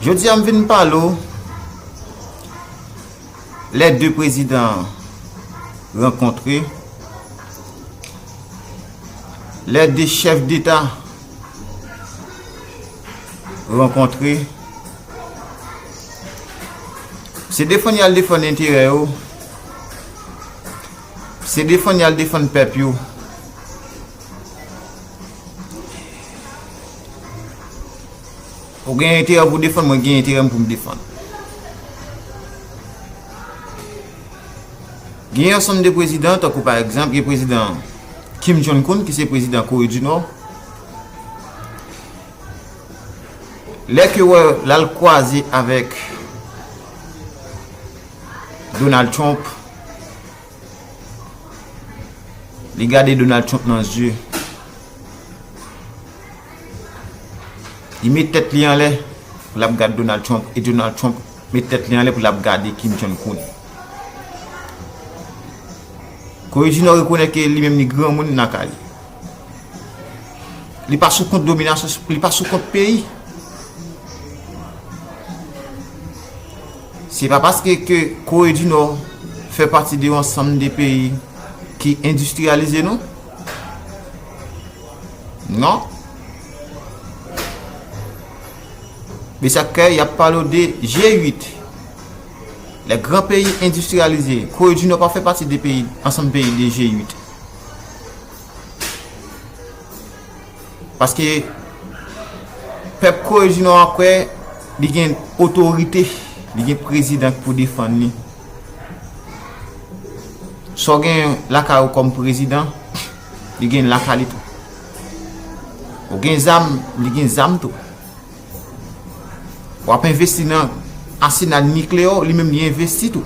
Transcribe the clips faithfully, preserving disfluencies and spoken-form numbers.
Jodi a, m vin pale w, les deux présidents rencontrés, les deux chefs d'État rencontrés. Se defann y al defann enterè yo. Se defann y al defann pèp yo. Ou gen enterè pou w defann, mwen gen enterè m pou m defann. Gen yon ansanm de prezidan, tankou pa egzanp, gen prezidan Kim Jong-un, ki se prezidan Kore di Nò. Lè ke w wè l al kwaze avèk Donald Trump, li gade Donald Trump nan zye. Li met tèt li anlè pou l ap gad Donald Trump, e Donald Trump met tèt li anlè pou l ap gade Kim Jong-un. Kore di Nò rekonèt ke li menm li granmoun nan kay li. Li pa sou kont dominasyon, li pa sou kont peyi. Se pa paske ke Kore di Nò fè pati de yon ansanm de peyi ki endistriyalize, non. Non. Men sa k fè y ap pale w de G uit. Les grands pays industrialisés. Kore di Nò pa fè pati de peyi, ansanm peyi de G uit. Paske pèp Kore di Nò a kwè li gen otorite, li gen prezidan ki pou defann li. Sa w gen lakay ou kòm prezidan, li gen lakay li tou. Ou gen zam, li gen zam tou. W ap envesti nan asenal nikleyè, li menm li envesti tou.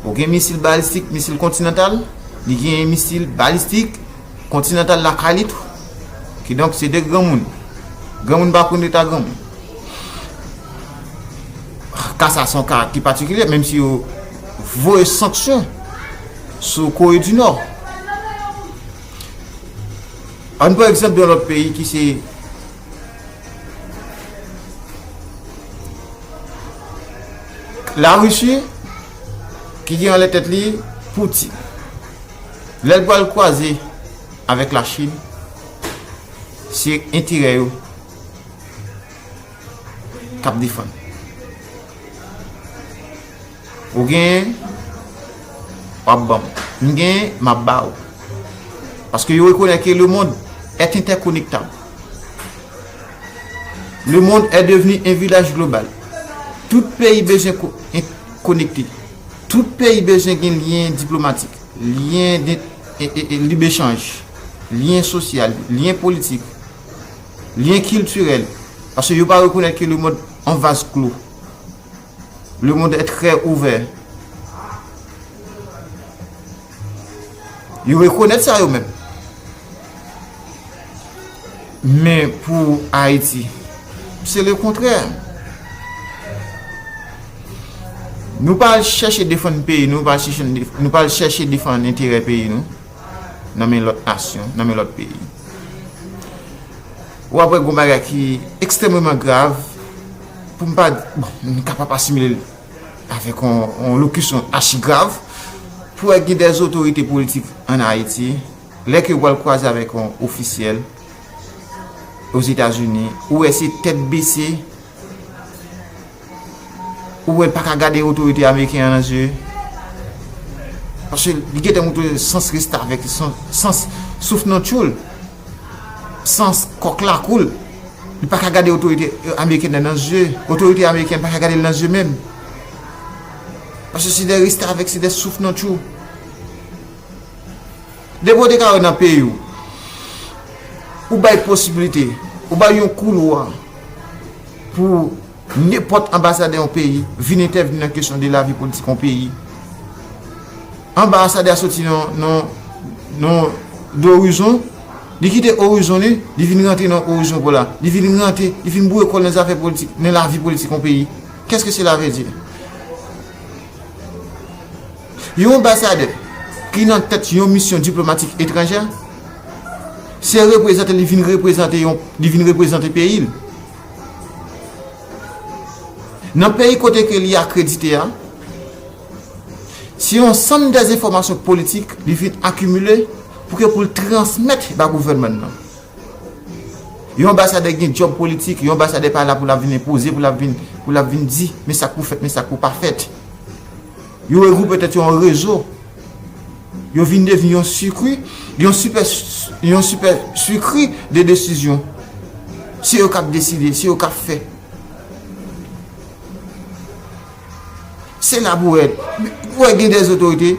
Ou gen misil balistik, misil kontinantal, li gen misil balistik kontinantal lakay li tou. Kidonk, se de granmoun. Granmoun pa konn rete a granmoun. Ka sa se yon ka ki patikilye, menm si yo voye sanksyon sou Kore di Nò. Ann pran egzanp de yon lòt peyi ki se Larisi, ki gen anlè tèt li Putin. Lè l pral kwaze avèk Lachin, se enterè yo k ap defann. Ou genyen, w ap ban m. M genyen, m ap ba ou. Paske yo rekonèt ke le monde est interconnectable. Le monde est devenu un village global. Tout peyi bezwen ko-, en-, konekte. Tout peyi bezwen gen lyen diplomatik, lyen de, e, e, e, libechanj, lyen sosyal, lyen politik, lyen kiltirèl. Paske yo pa rekonèt ke le monde en vase clos. Le monde est très ouvert. Yo rekonèt sa yo menm. Men pou Ayiti, se le kontrè. Nou pa al chèche defann peyi nou, nou pa al chèche def-, nou pa al chèche defann enterè peyi nou nan men lòt nasyon, nan men lòt peyi. Ou ap wè gon bagay ki ekstrèmeman grav, pou m pa, bon, m kapab asimile l avèk yon, yon lokisyon achi grav, pou wè gen dè otorite politik ann Ayiti, lè ke w al kwaze avèk yon ofisyèl Ozetazini, ou wè se tèt bese, ou wè l pa ka gade otorite ameriken an nan zye. Paske li gentan montre sans restavèk, sans, sans souf nan tchoul, sans kòk lakou l. Li pa ka gade otorite ameriken nan, nan zye. Otorite ameriken pa ka gade l nan zye menm. Paske se de restavèk, se de souf nan tchoul. Depi w te ka wè nan peyi w, ou bay posiblite, ou bay yon koulwa pou nenpòt anbasadè yon peyi vin entèvni nan kesyon de lavi politik yon peyi. Anbasadè a soti nan, nan, nan, de Orizon, li kite Orizon li, li vin rantre nan Orizon pou la. Li vin rantre, li vin boure kò l nan zafè politik, nan lavi politik yon peyi. Qu'est-ce que cela veut dire? Yon anbasadè ki nan tèt yon misyon diplomatik etranjè, se reprezante, li vin reprezante yon, li vin reprezante peyi l. Nan peyi kote ke li akredite a, se yon ansanm de enfòmasyon politik li vin akimile pou ke pou l transmèt ba gouvènman nan. Yon anbasadè gen djòb politik, yon anbasadè pa la pou l ap vin enpoze, pou l ap vin, pou l ap vin di, men sa k pou fèt, men sa k pou pa fèt. Yo regwoupe tèt yo an rezo. Yo vin devni yon sikwi, yon sipè, yon sipè sikwi de desizyon. Se yo k ap deside, se yo k ap fè. Se la pou wè, wè gen de otorite,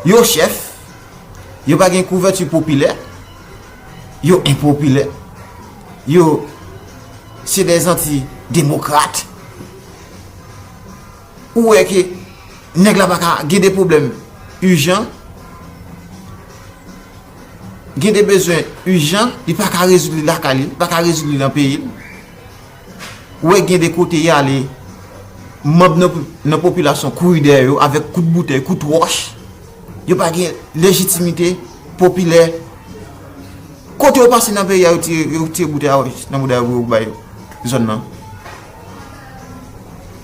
yo chèf, yo pa gen kouvèti popilè, yo enpopilè, yo se de anti-demokrat. Ou wè ke nèg la pa ka gen de pwoblèm ijan, gen de bezwen ijan, li pa ka rezoud li lakay li, li pa ka rezoud li nan peyi l. Ou wè gen de kote y ale, manm nan, nan popilasyon kouri dèyè yo avèk kout boutèy, kout wòch. Yo pa gen lejitimite popilè. Kote yo pase nan peyi a, yo tire, yo tire boutèy a wòch nan mouda yo pou yo bay zòn nan.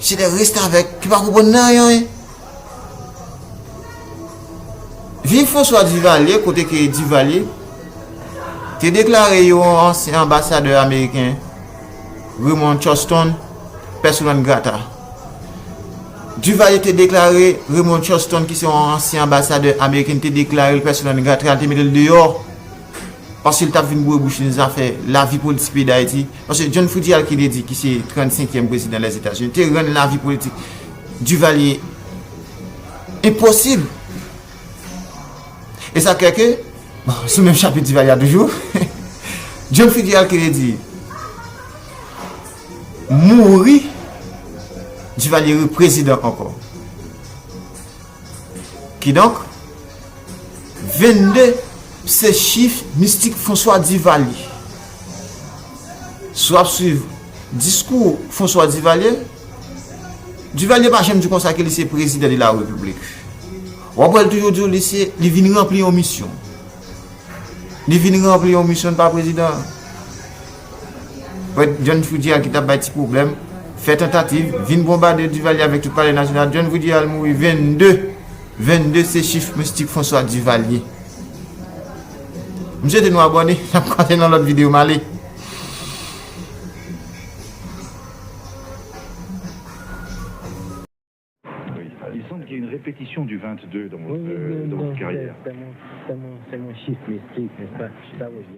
Se de restavèk ki pa konprann nan anyen. Viv François Duvalier, kote ke Duvalier te deklare yon ansyen anbasadè ameriken, Raymond Charleston, persona non grata. Duvalier te deklare Raymond Charleston, ki se yon ansyen anbasadè ameriken, te deklare l persona non grata, te mete l deyò. Paske l t ap vin boure bouch li nan zafè lavi politik peyi Dayiti. Paske John Fitzgerald Kennedy, ki se trannsenkyèm prezidan Lèzetazini, te rann lavi politik Duvalier enposib. E sa k fè ke, bon, sou menm chapit Duvalier a toujou, John Fitzgerald Kennedy mouri, Duvalier reprezidan ankò. Kidonk, vennde se chif mistik François Duvalier. Si w ap swiv diskou François Duvalier, Duvalier pa janm di konsa ke li se prezidan de la repiblik. W ap wè l toujou di w li se, li vin ranpli yon misyon. Li vin ranpli yon misyon pa prezidan. Prèt John Fitzgerald ki t ap bay ti pwoblèm, fè tantativ, vin bonbade Duvalier avèk tout palè nasyonal. John Fitzgerald mouri vennde, vennde se chif mistik François Duvalier. M swete nou abòne, n ap kontinye nan lòt videyo, m ale. Il semble qu'il y ait une répétition du vingt-deux dans votre, Oui, oui, euh, oui, dans non, votre c'est carrière. c'est mon, c'est mon, c'est mon chiffre mystique, n'est-ce pas? Ça revient.